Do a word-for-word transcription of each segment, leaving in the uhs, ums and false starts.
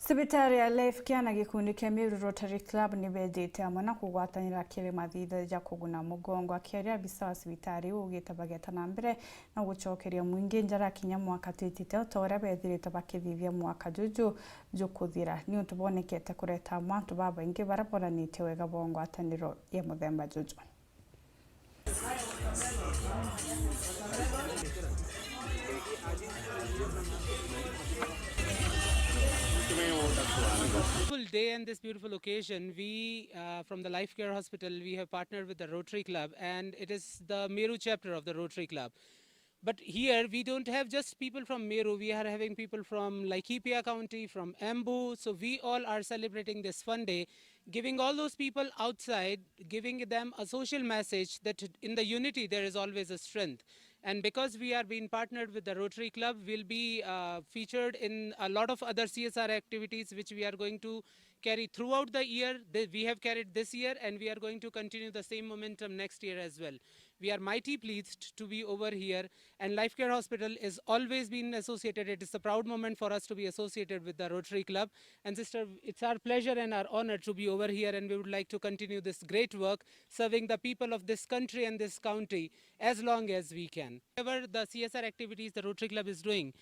Cibitari ya Life Care na gikundi kia Meru Rotary Club ni bejite amwe na kugwatanira kiri mathitho ja kuguna mugongo. Akiaria, abisa wa cibitari iu augite bageta na mbere na gucokeria mwingi njara kinya mwaka twitite, o ta uria bethirite bakithithia mwaka juju jukuthira, niuntu bonekete kureta amwe antu babaingi baria bonanitie wega bwa ngwataniro ya muthemba juju. Beautiful day and this beautiful occasion, we, uh, from the Life Care Hospital, we have partnered with the Rotary Club, and it is the Meru chapter of the Rotary Club. But here, we don't have just people from Meru, we are having people from Laikipia County, from Embu, so we all are celebrating this fun day, giving all those people outside, giving them a social message that in the unity there is always a strength. And because we are being partnered with the Rotary Club, we'll be, uh, featured in a lot of other C S R activities which we are going to carry throughout the year. They, we have carried this year, and we are going to continue the same momentum next year as well. We are mighty pleased to be over here, and Life Care Hospital is always been associated. It is a proud moment for us to be associated with the Rotary Club. And sister, it's our pleasure and our honor to be over here, and we would like to continue this great work serving the people of this country and this county as long as we can. Whatever the C S R activities the Rotary Club is doing,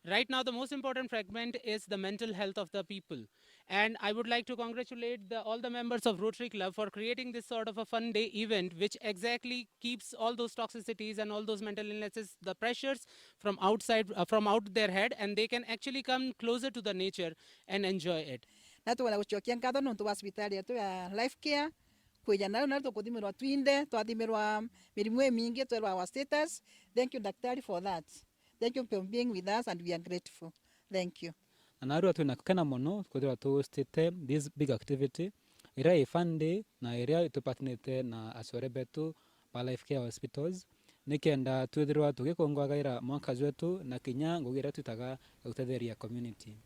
right now the most important fragment is the mental health of the people. And I would like to congratulate the, all the members of Rotary Club for creating this sort of a fun day event, which exactly keeps all those toxicities and all those mental illnesses, the pressures from outside, uh, from out their head, and they can actually come closer to the nature and enjoy it. Na tukwenda gucokia nkatho nontu bwa cibitari yetu ya Life Care, kwija nau, nau tukuthimirwa twinthe, twathimirwa mirimu imingi, twerwa our status. Thank you, daktari, for that. Thank you for being with us and we are grateful. Thank you. Na narua twina gukena mono kwithirwa tu hostite this big activity, iria i fun day na iria itupatanite na acore betu ba Life Care Hospitals, nikenda twithirwa tugikungwagaira mwanka jwetu na kinya ngugi iria twitaga ya gutetheria community.